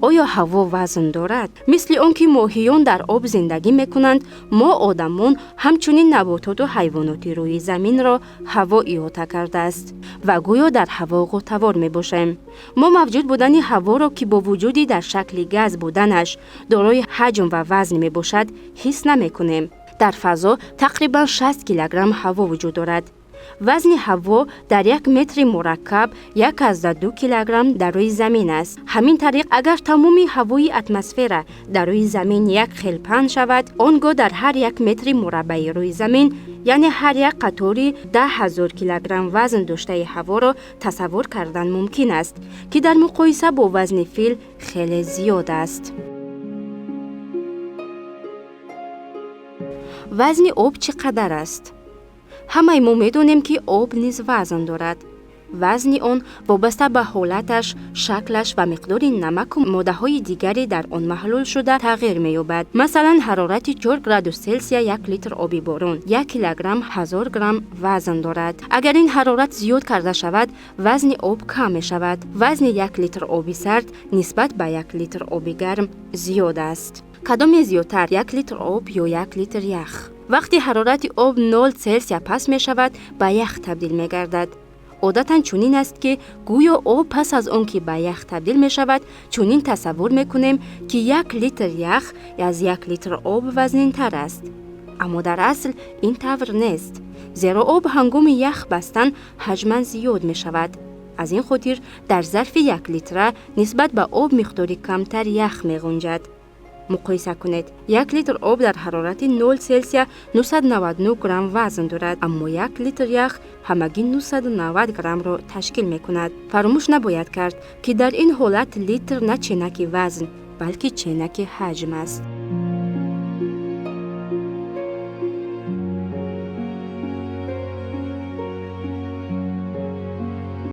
Оё ҳаво вазн дорад? Мисли он ки моҳиён дар об зиндагӣ мекунанд, мо одамон ҳамчунин набототу ҳайвоноти рӯи заминро ҳаво иҳота кардааст ва гӯё дар ҳаво ғӯтавор мебошем. Мо мавҷуд будани ҳаворо, ки бо вуҷуди дар шакли газ буданаш дорои ҳаҷм ва вазн мебошад, ҳис намекунем. Дар фазо тақрибан 60 килограмм ҳаво вуҷуд дорад. Вазни ҳаво дар як метри мураккаб 1,2 килограмм дар рӯи замин аст. Ҳамин тариқ, агар тамоми ҳавои атмосфера дар рӯи замин як хел паҳн шавад, он гоҳ дар ҳар як метри мураббаи рӯи замин, яъне ҳар як қатори 10 000 килограмм вазн доштаи ҳаворо тасаввур кардан мумкин аст, ки дар муқоиса бо вазни фил хеле зиёд аст. Вазни об чӣ қадар аст? Ҳамаи мо медонем, ки об низ вазн дорад. Вазни он вобаста ба ҳолаташ, шаклаш ва миқдори намаку моддаҳои дигаре дар он маҳлул шуда тағйир меёбад. Масалан, ҳарорати 4 градус Селсия 1 литр оби борон 1 килограмм 1000 грамм вазн дорад. Агар ин ҳарорат зиёд карда шавад, вазни об кам мешавад. Вазни 1 литр оби сард нисбат ба 1 литр оби гарм зиёд аст. Кадоме зиёдтар, 1 литр об ё 1 литр ях? Вақти ҳарорати об 0 Селсия паст мешавад, ба ях табдил мегардад. Одатан чунин аст, ки гӯё об пас аз он ки ба ях табдил мешавад, чунин тасаввур мекунем, ки 1 литр ях аз 1 литр об вазнинтар аст. Аммо дар асл ин тавр нест, зеро об ҳангоми ях бастан ҳаҷман зиёд мешавад. Аз ин хотир дар зарфи 1 литра нисбат ба об миқдори камтар ях меғунҷад. Муқоиса кунед: 1 литр об дар ҳарорати 0 Селсия 999 грамм вазн дорад, аммо 1 литр ях ҳамагӣ 990 граммро ташкил мекунад. Фаромӯш набояд кард, ки дар ин ҳолат литр на ченаки вазн, балки ченаки ҳаҷм аст.